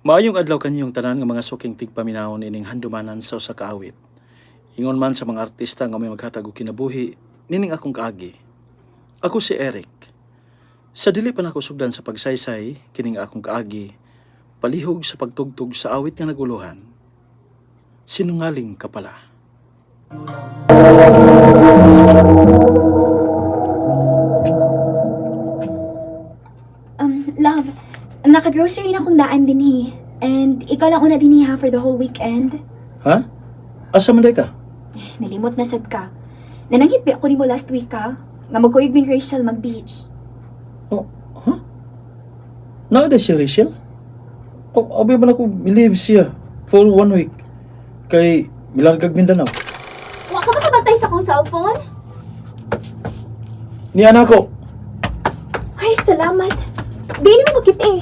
Maayong adlaw kaniyong tanan nga mga suking tigpaminawon ining handumanan sa usa ka awit. Ingon man sa mga artista nga may maghatag og kinabuhi, nining akong kaagi. Ako si Eric. Sa dili pa nako sugdan sa pagsaysay kining akong kaagi, palihog sa pagtugtog sa awit nga naguluhan. Sinungaling ka pala. Love, naka-grocery na kong daan din eh. And ikaw lang una din ha for the whole weekend. Ha? Asa man day ka? Nalimot na sad ka. Nananghit ba ako nimo last week ka? Nga magkuyog min Rachel mag-beach. Oh, ha? Naa day si Rachel? Oh, abi ba na ko believe siya for one week kay milargag Mindanao. Wa ka makabantay sa akong cellphone? Ni anak ko. Ay, salamat. Di mo makit eh.